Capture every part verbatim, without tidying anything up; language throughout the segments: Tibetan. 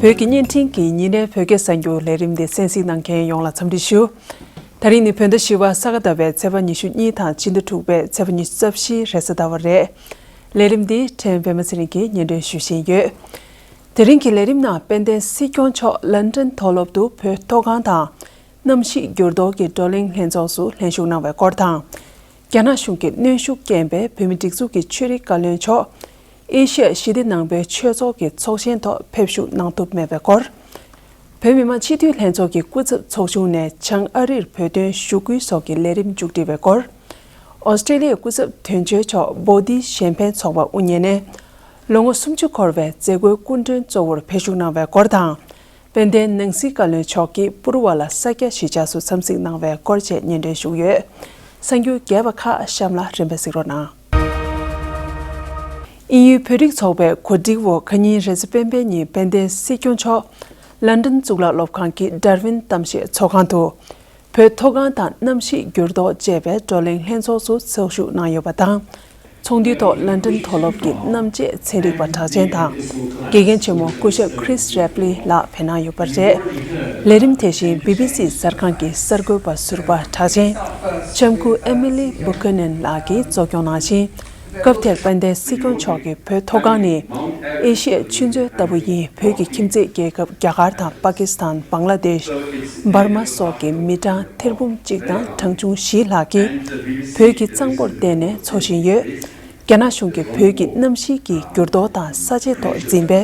བོད་ཀྱི་བརྙན་འཕྲིན་གྱི་ཉིན་རེའི་བོད་སྐད་གསར་འགྱུར་ལས་རིམ་འདི་གསན་གཟིགས་གནང་མཁན་ཡོངས་ལ་འཚམས་འདྲི་ཞུ། ད་རིང་ནི་བོད་ཟླ་བཞི་པ་ས་ག་ཟླ་བའི་ཚེས་པ་ཉི་ཤུ་གཉིས་དང་ཕྱི་ཟླ་དྲུག་པའི་ཚེས་པ་ཉི་ཤུ་རྩ་བཞི་རེས་གཟའ་ཟླ་བ་རེད། ལས་རིམ་འདི་ཕྲན་པད་མ་ཚེ་རིང་གིས་སྙན་སྒྲོན་ཞུ་བཞིན་ཡོད། དེ་རིང་གི་ལས་རིམ་ནང་དཔལ་ལྡན་སྲིད་སྐྱོང་མཆོག་ལན་ཀྲན་མཐོ་སློབ་ཏུ་བོད་མཐོ་སྒང་དང་གནམ་གཤིས་འགྱུར་ལྡོག་གི་བགྲོ་གླེང་ལྷན་ཚོགས་སུ་ལྷན་ཞུགས་གནང་བའི་སྐོར་དང་། རྒྱ་ནག་གཞུང་གིས་གནོན་ཤུགས་རྐྱེན་པས་བོད་མིའི་སྒྲིག་འཛུགས་ཀྱི་ཆོས་རིག་བཀའ་བློན་མཆོག་ཨེ་ཤི་ཡ་ཞི་བདེ་ནང་པའི་ཆོས་ཚོགས་ཀྱི་ཚོགས་ཆེན་ཐོག་ཕེབས་བཞུགས་གནང་ཐུབ་མེད་པའི་སྐོར། བོད་མི་མང་སྤྱི་འཐུས་ལྷན་ཚོགས་ཀྱི་སྐུ་ཚབ་ཚོགས་ཆུང་ནས་བྱང་ཨ་རིར་བོད་དོན་ཞུ་སྐུལ་སོགས་ཀྱི་ལས་རིམ་མཇུག་སྒྲིལ་བའི་སྐོར། ཨོ་སི་ཀྲེ་ལི་ཡའི་སྐུ་ཚབ་དོན་གཅོད་མཆོག་བོ་དྷི་གཞན་ཕན་ཚོགས་པ་དབུ་བརྙེས་ནས་ལོ་ངོ་སུམ་ཅུ་འཁོར་བའི་མཛད་སྒོའི་སྐུ་མགྲོན་གཙོ་བོར་ཕེབས་བཞུགས་གནང་བའི་སྐོར་དང་། དཔལ་ལྡན་ནང་སྲིད་བཀའ་བློན་མཆོག་གིས་པུ་རུ་ཝ་ལ་ས་སྐྱ་གཞིས་ཆགས་སུ་འཚམས་གཟིགས་གནང་བའི་སྐོར་བཅས་སྙན་སྒྲོན་ཞུས་ཡོད། གསར་འགྱུར་རྒྱས་པ་ཁག་གཤམ་ལ་རིམ་པས་གཟིགས་རོགས་གནང་། དབྱིན་ཡུལ་བོད་རིགས་ཚོགས་པའི་གོ་སྒྲིག་འོག་ཁ་ཉིན་རེས་གཟའ་སྤེན་པའི་ཉིན་དཔལ་ལྡན་སྲིད་སྐྱོང་མཆོག་ལན་ཀྲན་གཙུག་ལག་སློབ་ཁང་གི་ཌར་ཝིན་གཏམ་བཤད་ཚོགས་ཁང་དུ། བོད་མཐོ་སྒང་དང་གནམ་གཤིས་འགྱུར་ལྡོག་ཅེས་པའི་བགྲོ་གླེང་ལྷན་ཚོགས་སུ་ཚོགས་ཞུགས་གནང་ཡོད་པ་དང་། ཚོགས་འདུའི་ཐོག་ལན་ཀྲན་མཐོ་སློབ་ཀྱི་གནམ་དཔྱད་ཚན་རིག་པ་གྲགས་ཅན་དང་། དགེ་རྒན་ཆེན་མོ་སྐུ་ཞབས་Chris Rapley་ལགས་ཕེབས་གནང་ཡོད་པ་རེད། ལས་རིམ་དེ་བཞིན་བི་བི་སི་གསར་ཁང་གི་གསར་འགོད་པ་ཟུར་པ་གྲགས་ཅན། ལྕམ་སྐུ་Emily Buchanan ལགས་ཀྱིས་གཙོ་སྐྱོང་གནང་ཞིང་། སྐབས་དེར་དཔལ་ལྡན་སྲིད་སྐྱོང་མཆོག་གིས་བོད་མཐོ་སྒང་ནི་ཨེ་ཤི་ཡའི་ཆུ་མཛོད་ལྟ་བུ་ཡིན། བོད་ཀྱི་ཁྱིམ་མཚེས་རྒྱལ་ཁབ་རྒྱ་གར་དང་པ་ཀི་སི་ཐན། བང་ལ་དེཤ། འབར་མ་སོགས་ཀྱི་མི་གྲངས་ཐེར་འབུམ་གཅིག་དང་གྲངས་ཆུང་བཞི་ལྷག་གིས་བོད་ཀྱི་གཙང་པོར་བརྟེན་ནས་འཚོ་བཞིན་ཡོད། རྒྱ་ནག་གཞུང་གིས་བོད་ཀྱི་གནམ་གཤིས་ཀྱི་འགྱུར་ལྡོག་དང་ས་ཆའི་ཐོག་འཛིན་པའི་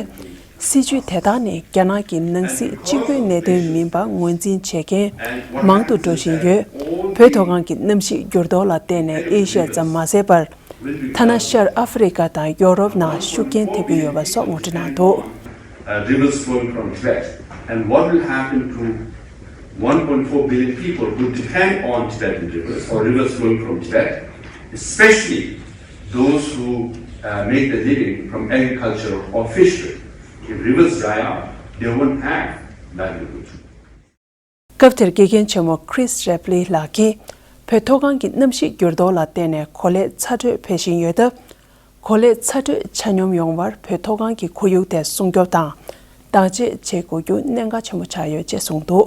སྲིད་ཇུས་དེ་དག་ནི་རྒྱ་ནག་གི་ནང་སྲིད་གཅིག་པུའི་གནད་དོན་མིན་པ་ངོས་འཛིན་བྱེད་མཁན་མང་དུ་འགྲོ་བཞིན་ཡོད། བོད་མཐོ་སྒང་གི་གནམ་གཤིས་འགྱུར་ལྡོག་ལ་བརྟེན་ནས་ཨེ་ཤི་ཡ་ཙམ་མ་ཟད་པར། ཐ་ན་ཤར་ཨ་ཧྥེ་རི་ཀ་དང་ཡོ་རོབ་ནང་ཤུགས་རྐྱེན་ཐེབས་ཀྱི་ཡོད་པ་སོགས་ངོ་སྤྲོད་གནང་འདུག Uh, rivers flowing from Tibet. And what will happen to one point four billion people who depend on Tibetan rivers or rivers flowing from Tibet, especially those who uh, make their living from agriculture or fishery? If rivers dry out, they won't have livelihood. སྐབས་དེར་དགེ་རྒན་ཆེན་མོ་Chris Rapley ལགས་ཀྱིས་བོད་མཐོ་སྒང་གི་གནམ་གཤིས་འགྱུར་ལྡོག་ལ་བརྟེན་ནས་གོ་ལའི་ཚ་དྲོད་འཕེལ་བཞིན་ཡོད་སྟབས། གོ་ལའི་ཚ་དྲོད་ཆ་སྙོམས་ཡོང་བར་བོད་མཐོ་སྒང་གི་ཁོར་ཡུག་དེ་སྲུང་སྐྱོབ་དང་བདག་གཅེས་བྱེད་དགོས་རྒྱུ་གནད་འགག་ཆེན་པོ་ཆགས་ཡོད་ཅེས་གསུངས་འདུག་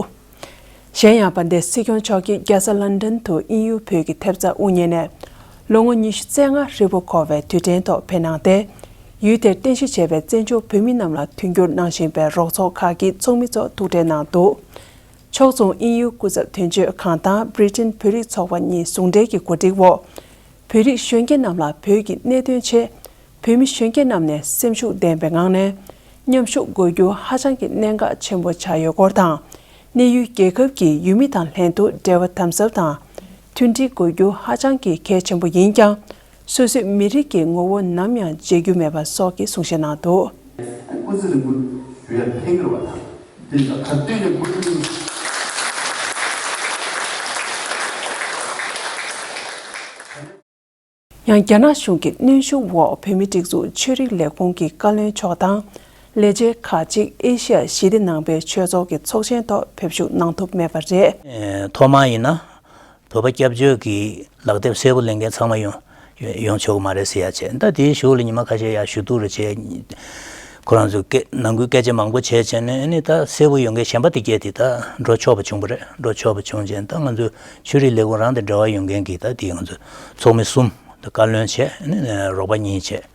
གཞན་ཡང་དཔལ་ལྡན་སྲིད་སྐྱོང་མཆོག་གིས་རྒྱལ་ས་ལན་ཀྲན་དུ་དབྱིན་ཡུལ་བོད་ཀྱི་ཐེབས་རྩ་དབུ་བརྙེས་ནས་ལོ་ངོ་ཉི་ཤུ་རྩ་ལྔ་ཧྲིལ་པོ་འཁོར་བའི་དུས་དྲན་ཐོག་ཕེབས་གནང་སྟེ། ཡུལ་དེར་རྟེན་གཞི་བྱས་པའི་བཙན་བྱོལ་བོད་མི་རྣམས་ལ་མཐུན་འགྱུར་གནང་བཞིན་པའི་རོགས་ཚོགས་ཁག་གི་ཚོགས་མི་ཚོ་ཐུག་འཕྲད་གནང་འདུག་ཕྱོགས་མཚུངས་དབྱིན་ཡུལ་སྐུ་ཚབ་དོན་གཅོད་ཁང་དང་Britain་བོད་རིགས་ཚོགས་པ་གཉིས་ཟུང་འབྲེལ་གྱི་གོ་སྒྲིག་འོག་བོད་རིགས་གཞོན་སྐྱེས་རྣམས་ལ་བོད་ཀྱི་གནད་དོན་ཆེད་བོད་མི་གཞོན་སྐྱེས་རྣམས་ནས་སེམས་ཤུགས་ལྡན་པའི་ངང་ནས་མཉམ་ཞུགས་དགོས་རྒྱུ་ཧ་ཅང་གི་གནད་འགག་ཆེན་པོ་ཆགས་ཡོད་སྐོར་དང་། གནས་ཡུལ་རྒྱལ་ཁབ་ཀྱི་ཡུལ་མི་དང་ལྷན་དུ་འབྲེལ་བ་དམ་ཟབ་དང་མཐུན་སྒྲིལ་དགོས་རྒྱུ་ཧ་ཅང་གི་གལ་ཆེན་པོ་ཡིན་ཀྱང་། སོ་སོའི་མི་རིགས་ཀྱི་ངོ་བོ་ནམ་ཡང་བརྗེད་རྒྱུ་མེད་པ་སོགས་ཀྱི་གསུང་བཤད་གནང་འདུག་སྐུ་ཚེ་རིང་པོ་ཡོད་ཕན་གྱི་རེད་བ་དང་། དེ་ལ་ག་དུས་ཀྱང་སྐུ་ཚེ་རིང་། ཡང་རྒྱ་ནག་གཞུང་གི་གནོན་ཤུགས་འོག་བོད་མིའི་སྒྲིག་འཛུགས་ཆོས་རིག་ལས་ཁུངས་ཀྱི་བཀའ་བློན་མཆོག་དང་ལས་བྱེད་ཁག་ཅིག་ཨེ་ཤི་ཡ་ཞི་བདེ་ནང་པའི་ཆོས་ཚོགས་ཀྱི་ཚོགས་ཆེན་ཐོག་ཕེབས་ཞུགས་གནང་ཐུབ་མེད་པ་རེད། ཐོག་མ་ཡིན་ན། བོད་པ་སྐྱབས་བཅོལ་གྱི་ལག་དེབ་གསལ་པོ་ལེན་མཁན་ཚང་མ་ཡོང་ཡོང་ཆོག་གི་མ་རེད་ཟེར་ཡ་བྱས། ད་དེའི་གཞུག་ལ་ཉི་མ་ཁ་ཤས་ཡར་ཞུ་གཏུག་རེ་བྱས། ཁོ་རང་ཚོས་སྐད་ནང་ཁུལ་སྐད་ཆ་མང་པོ་བྱས་བྱས་ནས་ཨ་ནི་ད་གསལ་པོ་ཡོང་མཁན་གཞན་པ་དེ་གྱད་དེ་ད་འགྲོ་ཆོག་པ་བྱུང་བ་རེད། འགྲོ་ཆོག་པ་བྱུང་རྗེས་ད་ང་ཚོའི་ཆོས་རིག་ལས་ཁུངས་རང་དང་འབྲེལ་བ་ཡོད་མཁན་གྱི་ད་དེ་ང་ཚོའི་ཚོགས་མི་གསུམ་ད་བཀའ་བློན་བྱས་ཨ་ནི་རོགས་པ་གཉིས་བྱས།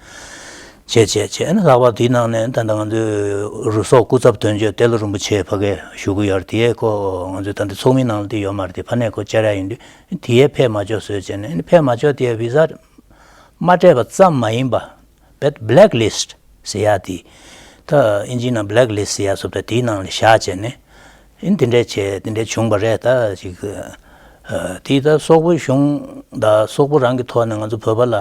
བྱས་བྱས་བྱས་ཨ་ནི་ལྷག་པར་དེའི་ནང་ནས་ད་ལྟ་ང་ཚོའི་རུ་ཟོག་སྐུ་ཚབ་དོན་གཅོད་ཏེ་ལོ་རིན་པོ་ཆེ་ཕ་གིར་བཞུགས་ཀྱི་ཡོད་རེད། དེ་ཡས་ཁོ་ང་ཚོའི་ད་ལྟ་ཚོགས་མི་ནང་ལ་དེ་ཡོད་མ་རེད། དེ་ཕ་ནས་ཁོ་བཅར་ཡ་ཡིན་དུས་དེ་ཡས་ཕེབས་མ་ཆོག་བཟོས་བྱས་ནས་ཨ་ནི་ཕེབས་མ་ཆོག་དེ་ཡས་བི་ཟ་མ་སྤྲད་པ་ཙམ་མ་ཡིན་པ་བེད་black list་ཟེར་ཡ་དེ་ད་ཨིན་ཇིའི་ནང་black list་ཟེར་ཡ་སོབ་ད་དེའི་ནང་ལ་བཞག་བྱས་ནས། ཨིན་དེ་འདྲས་བྱས་དེ་འདྲས་བྱུང་བ་རེད། ད་ཅིག་དེ་ད་སོག་པོའི་གཞུང་དང་སོག་པོ་རང་གི་ཐོག་ནས་ང་ཚོ་བོད་པ་ལ་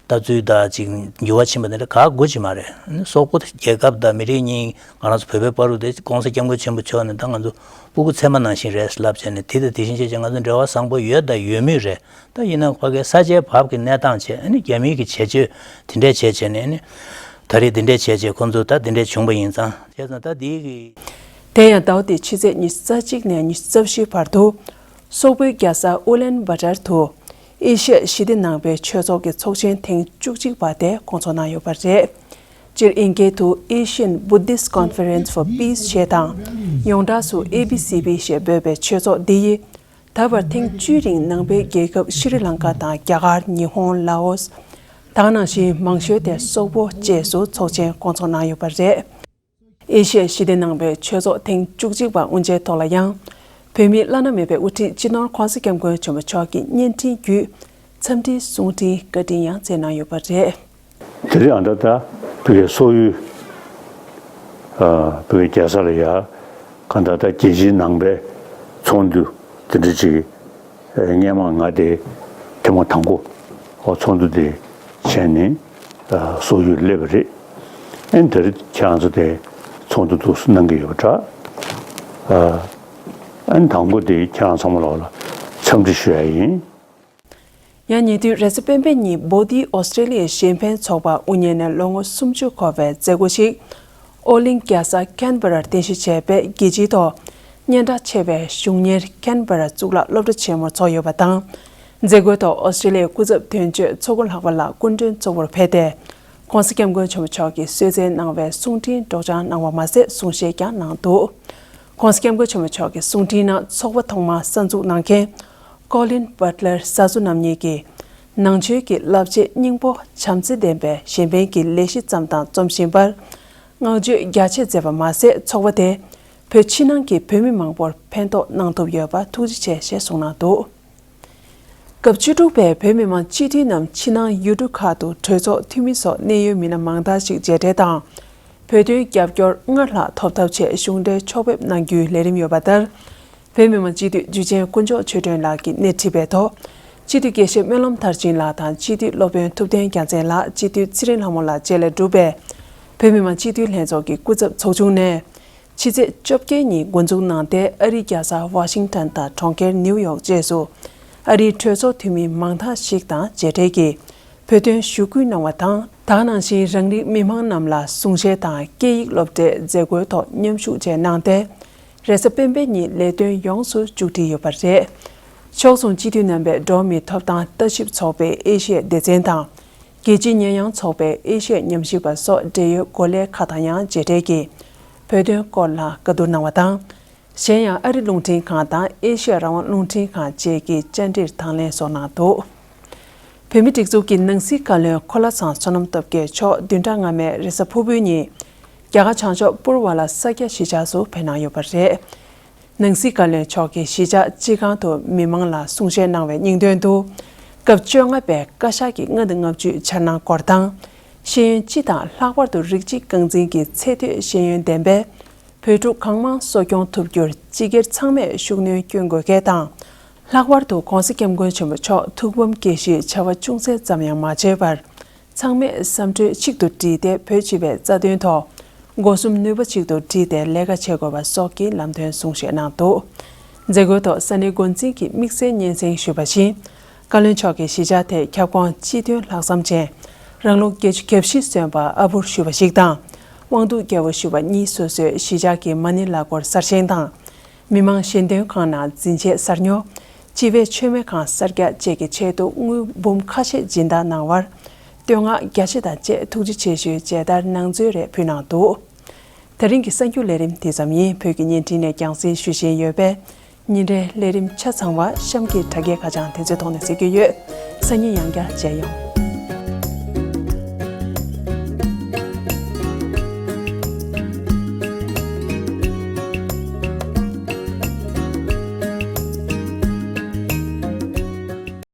ལྟ་ཚུལ་དང་ཅིག་འགྱུར་བ་ཕྱིན་པ་དེ་འདྲ་ག་དགོས་ཀྱི་མ་རེད། ཨིན་སོག་པོ་རྒྱལ་ཁབ་དང་མི་རིགས་གཉིས་ང་རང་ཚོ་བོད་པའི་བར་དུ་དེ་༸གོང་ས་༸སྐྱབས་མགོན་ཆེན་པོ་མཆོག་ནས་ད་ང་ཚོ་སྤུ་གུ་ཚད་མ་ནང་བཞིན་རེད་ལབ་བྱས་ནས་དེ་དང་དེ་བཞིན་བྱས་བྱས་ང་ཚོ་འབྲེལ་བ་བཟང་པོ་ཡོད་དང་ཡོད་མུས་རེད། ད་ཡིན་ན་ཕ་གའི་ས་ཆའི་བབ་ཀྱི་གནས་སྟངས་བྱས་ཨ་ནི་རྒྱ་མིའི་གི་བྱེད་སྤྱོད་དེ་འདྲས་བྱས་བྱས་ནས་ཨ་ནི་ད་རེས་དེ་འདྲས་བྱས་བྱས་ཁོང་ཚོ་ད་དེ་འདྲས་བྱུང་པ་ཡིན་ཙང་བྱས་ཙང་ད་དེའི་གི། དེ་ཡང་ཟླ་བ་འདིའི་ཕྱི་ཚེས་ཉི་ཤུ་རྩ་གཅིག་ནས་ཉི་ཤུ་རྩ་བཞི་བར་དུ་སོག་པོའི་རྒྱལ་ས་ཨུ་ལན་བྷ་ཏར་དུ་ཨེ་ཤི་ཡ་ཞི་བདེ་ནང་པའི་ཆོས་ཚོགས་ཀྱི་ཚོགས་ཆེན་ཐེངས་བཅུ་གཅིག་པ་དེ་སྐོང་ཚོགས་གནང་ཡོད་པ་རེད། སྤྱིར་ཨིན་སྐད་དུ་Asian Buddhist Conference for Peace ཞེས་དང་། ཡོངས་གྲགས་སུ་ཨེ་བི་སི་བི་ཞེས་འབོད་པའི་ཆོས་ཚོགས་འདི་ཡིས། ད་བར་ཐེངས་བཅུའི་རིང་ནང་པའི་རྒྱལ་ཁབ་ཤྲི་ལང་ཀ་དང་རྒྱ་གར། ཉི་ཧོང་། ལའོ་སི། དེ་ག་ནང་བཞིན་མང་ཤོས་དེ་སོག་པོ་བཅས་སུ་ཚོགས་ཆེན་སྐོང་ཚོགས་གནང་ཡོད་པ་རེད། ཨེ་ཤི་ཡ་ཞི་བདེ་ནང་པའི་ཆོས་ཚོགས་ཐེངས་བཅུ་གཅིག་པ་དབུ་འབྱེད་ཐོག་ལ་ཡང་། བོད་མིའི་བླ་ན་མེད་པའི་དབུ་ཁྲིད་སྤྱི་ནོར་༧གོང་ས་༧སྐྱབས་མགོན་ཆེན་པོ་མཆོག་གི་བརྙན་འཕྲིན་བརྒྱུད་འཚམས་འདྲིའི་གསུང་འཕྲིན་བཀའ་དྲིན་ཡང་སྩལ་གནང་ཡོད་པ་རེད། དེ་རིང་ཨ་ད་ད་བོད་ཀྱི་སོག་ཡུལ་ཨ་བོད་ཀྱི་རྒྱལ་ས་ལ་ཡ་གང་ལྟར་ད་རྒྱལ་སྤྱིའི་ནང་པའི་ཚོགས་འདུ་དེ་འདྲ་ཅིག་སྔས་མ་ང་དེ་ཐེངས་མ་དང་པོ་ཨོ་ཚོགས་འདུ་དེ་བྱས་ནས་སོག་ཡུལ་སླེབས་པ་རེད། ཨན་དེ་རིང་ཁྱེད་རང་ཚོ་དེ་ཚོགས་འདུ་འདུག་སེ་གནང་གི་ཡོད་པ་འདྲ། ཨན་དང་པོ་དེ་ཁྱེད་རང་ཚང་མ་ལོག་ལ་འཚམས་འདྲི་ཞུ་ཡ་ཡིན། ཡང་ཉེ་དུས་རེས་གཟའ་སྤེན་པའི་ཉིན་བོ་དྷི་ཨོ་སི་ཀྲེ་ལི་ཡའི་གཞན་ཕན་ཚོགས་པ་དབུ་བརྙེས་ནས་ལོ་ངོ་སུམ་ཅུ་འཁོར་བའི་མཛད་སྒོ་ཞིག་ཨོ་གླིང་རྒྱལ་ས་ཁན་བྷ་རར་རྟེན་གཞི་བྱས་པའི་རྒྱལ་སྤྱིའི་ཐོག་སྙན་གྲགས་ཆེ་བའི་གཞུང་གཉེར་ཁན་བྷ་ར་གཙུག་ལག་སློབ་གྲྭ་ཆེན་མོར་ཚོགས་ཡོད་པ་དང་། མཛད་སྒོའི་ཐོག་ཨོ་སི་ཀྲེ་ལི་ཡའི་སྐུ་ཚབ་དོན་གཅོད་མཚོ་སྒོ་ལྷག་པ་ལགས་སྐུ་མགྲོན་གཙོ་བོར་ཕེབས་ཏེ། ྋགོང་ས་ྋསྐྱབས་མགོན་ཆེན་པོ་མཆོག་གིས་གསོལ་སྩལ་གནང་བའི་གསུང་འཕྲིན་སྒྲོག་སྦྱང་གནང་བ་མ་ཟད་གསུང་བཤད་ཀྱང་གནང་འདུག ྋགོང་ས་ྋསྐྱབས་མགོན་ཆེན་པོ་མཆོག་གི་གསུང་འཕྲིན་ནང་ཚོགས་པ་ཐོག་མར་གསར་འཛུགས་གནང་མཁན་ཀོ་ལིན་བྷཊ་ལར་བཟའ་ཚོ་རྣམ་གཉིས་ཀྱིས་ནང་ཆོས་ཀྱི་བསླབ་བྱའི་སྙིང་པོ་བྱམས་བརྩེ་ལྡན་པའི་གཞན་ཕན་གྱི་ལས་གཞི་བརྩམས་དང་རྩོམ་བཞིན་པར་བསྔགས་བརྗོད་རྒྱ་ཆེ་མཛད་པ་མ་ཟད་ཚོགས་པ་དེ་བོད་ཕྱི་ནང་གི་བོད་མི་མང་པོར་ཕན་ཐོགས་གནང་ཐུབ་ཡོད་པར་ཐུགས་རྗེ་ཆེ་ཞེས་གསུངས་གནང་འདུག་སྐབས་བཅུ་དྲུག་པའི་བོད་མི་མང་སྤྱི་འཐུས་རྣམས་ཕྱི་ནང་ཡུལ་གྲུ་ཁག་ཏུ་གྲོས་ཚོགས་འཐུས་མི་སོགས་གནད་ཡོད་མི་སྣ་མང་དག་ཞིག་མཇལ་འཕྲད་དང་། བོད་དོན་རྒྱབ་སྐྱོར་སྔར་ལྷག་ཐོབ་ཐབས་ཆེད་གཞུང་འབྲེལ་ཕྱོགས་ཕེབས་གནང་རྒྱུའི་ལས་རིམ་ཡོད་པ་ལྟར། བོད་མི་མང་སྤྱི་འཐུས་འཇུ་ཆེན་དཀོན་མཆོག་ཆོས་སྒྲོན་ལགས་ཀྱིས་སྣེ་ཁྲིད་པའི་ཐོག་སྤྱི་འཐུས་དགེ་བཤེས་སྨོན་ལམ་མཐར་ཕྱིན་ལགས་དང་སྤྱི་འཐུས་སློབ་དཔོན་ཐུབ་བསྟན་རྒྱལ་མཚན་ལགས། སྤྱི་འཐུས་ཚེ་རིང་ལྷ་མོ་ལགས་བཅས་ལས་གྲུབ་པའི་བོད་མི་མང་སྤྱི་འཐུས་ལྷན་ཚོགས་ཀྱི་སྐུ་ཚབ་ཚོགས་ཆུང་ནས། ཕྱི་ཚེས་བཅོ་བརྒྱད་ཉིན་འགོ་འཛུགས་གནང་སྟེ་ཨ་རིའི་རྒྱལ་ས་ཝ་ཤིང་ཊོན་དང་གྲོང་ཁྱེར་ནིའུ་ཡོག་བཅས་སུ་ཨ་རིའི་གྲོས་ཚོགས་འཐུས་མི་མང་དག་ཞིག་དང་མཇལ་འཕྲད་ཀྱིས་བོད་དོན་ཞུ་སྐུལ་གནང་བ་དང་། དེ་ག་ནང་བཞིན་རང་རིགས་མི་མང་རྣམས་ལ་གསུང་བཤད་དང་སྐད་ཡིག་སློབ་གྲྭའི་མཛད་སྒོའི་ཐོག་མཉམ་ཞུགས་བཅས་གནང་སྟེ། རེས་གཟའ་སྤེན་པའི་ཉིན་ལས་དོན་ཡོངས་སུ་མཇུག་སྒྲིལ་ཡོད་པ་རེད། ཕྱོགས་མཚུངས་སྤྱི་འཐུས་རྣམ་པས་འགྲོ་བ་མིའི་ཐོབ་ཐང་ལྟ་ཞིབ་ཚོགས་པའི་ཨེ་ཤི་ཡའི་སྡེ་ཚན་དང་། རྒྱལ་སྤྱིའི་ཉེས་ཡངས་ཚོགས་པའི་ཨེ་ཤི་ཡའི་ཉམས་ཞིབ་པ་སོགས་འབྲེལ་ཡོད་འགོ་ལས་ཁག་དང་ཡང་མཇལ་འཕྲད་ཀྱིས་བོད་དོན་སྐོར་ལ་བཀའ་བསྡུར་གནང་བ་དང་། གཞན་ཡང་ཨ་རི་རླུང་འཕྲིན་ཁང་དང་ཨེ་ཤི་ཡ་རང་དབང་རླུང་འཕྲིན་ཁང་བཅས་ཀྱིས་བཅར་འདྲིར་དང་ལེན་སོགས་གནང་འདུག་བོད་མིའི་སྒྲིག་འཛུགས་ཀྱི་ནང་སྲིད་བཀའ་བློན་འཁོར་ལྷ་ཚང་བསོད་ནམས་སྟོབས་རྒྱལ་མཆོག་བདུན་ཕྲག་སྔ་མའི་རེས་གཟའ་ཕུར་བུའི་ཉིན་རྒྱ་གར་བྱང་ཕྱོགས་པུར་བ་ལ་ས་སྐྱ་གཞིས་ཆགས་སུ་ཕེབས་གནང་ཡོད་པ་རེད། ནང་སྲིད་བཀའ་བློན་མཆོག་གིས་གཞིས་ཆགས་སྤྱི་ཁང་དུ་མི་མང་ལ་གསུང་བཤད་གནང་བའི་སྙིང་དོན་དུ། སྐབས་བཅོ་ལྔ་པའི་བཀའ་ཤག་གི་མངའ་སྡེ་ལྔ་བཅུའི་འཆར་སྣང་སྐོར་དང་། ཤེས་ཡོན་སྤྱི་དང་ལྷག་པར་དུ་རིགས་གཅིག་རྐང་འཛིན་གྱི་ཚད་མཐོའི་ཤེས་ཡོན་ལྡན་པའི་བོད་ཕྲུག་གང་མང་གསོ་སྐྱོང་ཐུབ་རྒྱུར་སྤྱི་སྒེར་ཚང་མས་ཤུགས་སྣོན་སྐྱོན་དགོས་གལ་དང་། ལྷག་པར་དུ་༧གོང་ས་༧སྐྱབས་མགོན་ཆེན་པོ་མཆོག་ཐུགས་ཕམ་དགྱེས་གཞིའི་བྱ་བ་ཅུང་ཟད་ཙམ་ཡང་མ་བྱས་པར། ཚང་མས་བསམ་གྲོས་གཅིག་ཏུ་བསྒྲིལ་ཏེ་བོད་སྤྱི་པའི་རྩ་དོན་ཐོག་སྒོ་གསུམ་ནུས་པ་གཅིག་ཏུ་བསྒྲིལ་ཏེ་ལས་ཀ་བྱེད་དགོས་པ་སོགས་ཀྱི་ལམ་སྟོན་གསུང་བཤད་གནང་འདུག་མཛད་སྒོའི་ཐོག་ས་གནས་འགོ་འཛིན་གྱིས་དམིགས་བསལ་སྙན་སེང་ཞུས་པ་བཞིན། བཀའ་བློན་མཆོག་གིས་གཞིས་ཆགས་དེའི་ཁྱབ་ཁོངས་སྤྱི་དོན་ལྷག་བསམ་ཅན་རང་ལོ་བརྒྱད་ཅུ་གྱ་བཞི་སོན་པ་ཨ་བུར་ཞུ་བ་ཞིག་དང་། དབང་འདུས་རྒྱལ་པོ་ཞུ་བ་གཉིས་སོ་སོས་གཞིས་ཆགས་ཀྱི་མ་ཎི་ལག་འཁོར་གསར་བཞེངས་དང་། མི་མང་ཞལ་འདོན་ཁང་ནང་འཛིན་ཆས་གསར་ཉོ། སྤྱི་པའི་མཆོད་མེ་ཁང་གསར་རྒྱག་བཅས་ཀྱི་ཆེད་དུ་དངུལ་འབུམ་ཁ་ཤས་སྦྱིན་བདག་གནང་བར། བསྟོད་བསྔགས་རྒྱ་ཆེ་དང་བཅས་ཐུགས་རྗེ་ཆེ་ཞུའི་མཇལ་དར་ནང་འཛུལ་རེ་ཕུལ་གནང་འདུག་དེ་རིང་གི་གསར་འགྱུར་ལས་རིམ་དེ་ཙམ་ཡིན། བོད་ཀྱི་བརྙན་འཕྲིན་ནས་རྒྱང་སྲིང་ཞུ་བཞིན་ཡོད་པས། ཉིན་རེའི་ལས་རིམ་ཆ་ཚང་བ་གཤམ་གྱི་དྲ་རྒྱའི་ཁ་བྱང་དེ་ཚོའི་ཐོག་ནས་གཟིགས་རྒྱུ་ཡོད། སང་ཉིན་ཡང་བསྐྱར་མཇལ་ཡོང་།